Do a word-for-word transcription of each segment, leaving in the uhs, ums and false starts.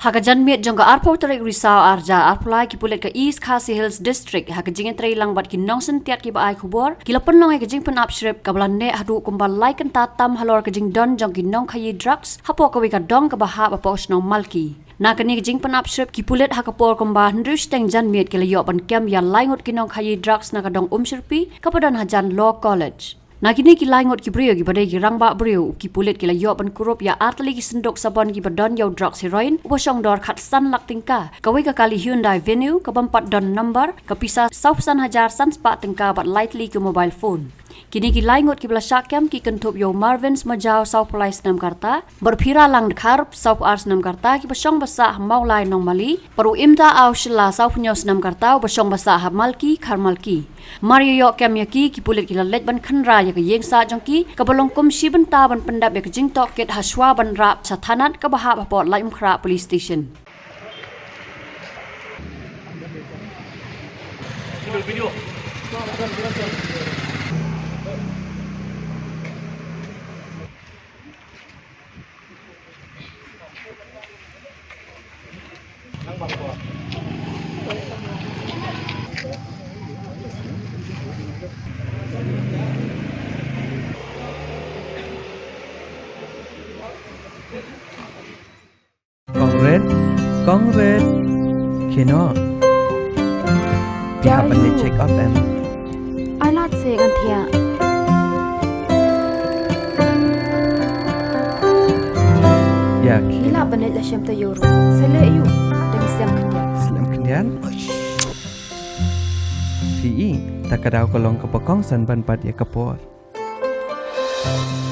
Ha ka janmiet jong ka arphew tarik Risaw arhajar arphew lai, ki pulit ka East Khasi Hills District ha ka jingïatreilang bad ki nongsyntiat kiba ai khubor ki la pynlong ïa ka jingpynap shrip kaba la neh haduh kumba lai kynta tam halor ka jingdon jong ki nongkhaïi drugs hapoh kawei ka dong kaba hap hapoh shnong Malki. Na kane ka jingpynap shrip, ki pulit ha ka por kumba hynriew shiteng janmiet ki la ïoh ban kem ïa lai ngut ki nongkhaïi drugs na ka dong Umshyrpi kaba don hajan Law College. Na kine ki lai ngut ki briew kiba dei ki rangbah briew, ki pulit ki la ïoh ban kurup ïa artylli ki synduk sabon kiba don ïa u drugs heroin uba shong dor khatsan lak tyngka, kawei ka kali Hyundai Venue kaba ym pat don number, ka pisa sawphew san hajar san spah tyngka bad lai tylli ki mobile phone. Kine ki lai ngut kiba la shah kem ki kynthup ïa u Marvin Smajaw, sawphew lai snem ka rta, bad u Phiralang Dkhar, sawphew ar snem ka rta, kiba shong ba sah ha Mawlai Nongmali, bad u Imta Aw Shylla, sawphew hynñiew snem ka rta, uba shong ba sah ha Malki, Kharmalki. Mar ïa ïoh kem ïa ki, ki pulit ki la leit ban khynra ïa ka ïing sah jong ki, kaba long kum shi bynta ban pyndep ïa ka jingtohkit ha shuwa ban rah sha thanat kaba hap hapoh Laitumkhrah Police Station. Kong Red, Kong Red. Khie noh. Phi hap ban leit check up em? Ai lad se ngan thiah. Ïa, khie. Ngi lah ban leit la shem taïew ruh. Sa leh aïu? Dang slem khyndiat. Slem khyndiat? Phi i, ta ka daw ka long kaba kongsan ban bat ïa ka por.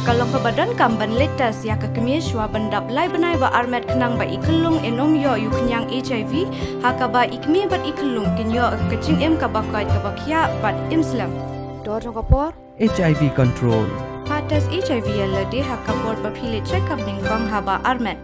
Ka long kaba donkam ban leit test ïa ka kmie shuwa ban dap lai bnai ba armet khnang ba i khyllung in ym ïoh ïa u khñiang H I V, ha kaba i kmie bad i khyllung kin ïoh ka jingim kaba koit kaba khiah bad im slem. Dor jong ka por. H I V control. Pha test H I V ïa lade ha ka por ba phi leit check up nyngkong haba armet.